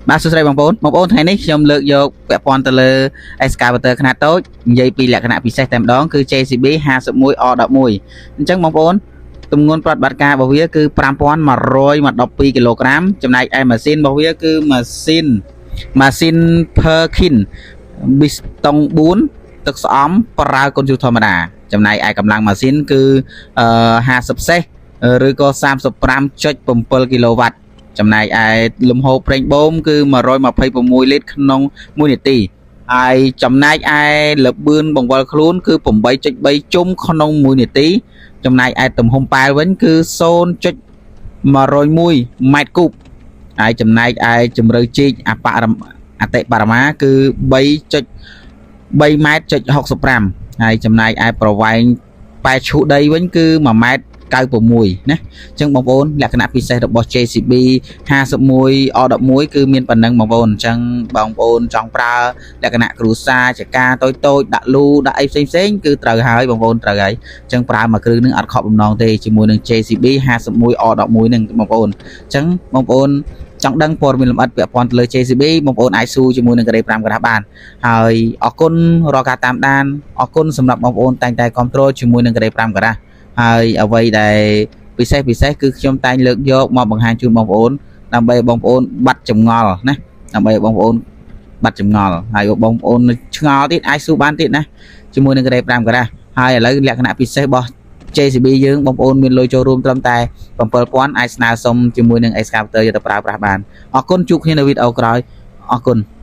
បាទសួស្តីបងប្អូនបងប្អូនថ្ងៃនេះខ្ញុំលើកយកពាក់ព័ន្ធទៅលើ excavator ខ្នាតតូចនិយាយពីលក្ខណៈពិសេសតែម្ដងគឺ JCB 51 R11 អញ្ចឹងបងប្អូនទម្ងន់ប្រតិបត្តិការរបស់វាគឺ5112គីឡូក្រាមចំណែកឯម៉ាស៊ីនរបស់វាគឺម៉ាស៊ីនម៉ាស៊ីន Perkin ប៊ីស្តុង4ទឹកស្អំប្រើកូនជ្រុះធម្មតាចំណែកឯកម្លាំងម៉ាស៊ីនគឺ50សេះឬក៏35.7គីឡូវ៉ាត់ ចំណែកឯលំហូរប្រេងបូមគឺ126លីត្រក្នុង1នាទីហើយចំណែកឯលបឿនបង្វិលខ្លួនគឺ8.3ជុំក្នុង1នាទី ចំណែកឯទំហំប៉ែលវិញគឺ0.101ម៉ែត្រគូបហើយចំណែកឯជម្រៅជីកអបរមអតិបរមាគឺ3.3ម៉ែត្រចុច65ហើយចំណែកឯប្រវែងប៉ែឈូសដីវិញគឺ1ម៉ែត្រ96ណាអញ្ចឹងបងប្អូនលក្ខណៈពិសេសរបស់ JCB 51 R11 គឺមានប៉ុណ្ណឹងបងប្អូនអញ្ចឹងបងប្អូនចង់ប្រើលក្ខណៈគ្រួសារចការតូចតូចដាក់លូដាក់អីផ្សេងផ្សេងគឺត្រូវហើយបងប្អូនត្រូវហើយអញ្ចឹងប្រើមួយគ្រឿងនឹងអត់ខកបំណងទេជាមួយនឹង JCB 51 R11 ហ្នឹងបងប្អូនអញ្ចឹងបងប្អូនចង់ដឹងព័ត៌មានលម្អិតពាក់ព័ន្ធទៅលើ JCB បងប្អូនអាចសួរជាមួយនឹងការ៉េ5ក្រាស់បានហើយអរគុណរាល់ការតាមដានអរគុណសម្រាប់បងប្អូនតែងតែគ្រប់គ្រងជាមួយនឹងការ៉េ5ក្រាស់ហើយអ្វីដែលពិសេសពិសេសគឺខ្ញុំតែងលើកយកមកបង្ហាញជូនបងប្អូន ដើម្បីបងប្អូនបាត់ចម្ងល់ណាដើម្បីបងប្អូនបាត់ចម្ងល់ហើយបងប្អូនឆ្ងល់ទៀតអាចសួរបានទៀតណាជាមួយនឹងការ៉េ5ក្រាស់ហើយឥឡូវលក្ខណៈពិសេសរបស់ JCB យើងបងប្អូនមានលុយចូលរួមត្រឹមតែ7000អាចស្នើសុំជាមួយនឹង Excavator យកទៅប្រើប្រាស់បានអរគុណជួបគ្នានៅវីដេអូក្រោយអរគុណ។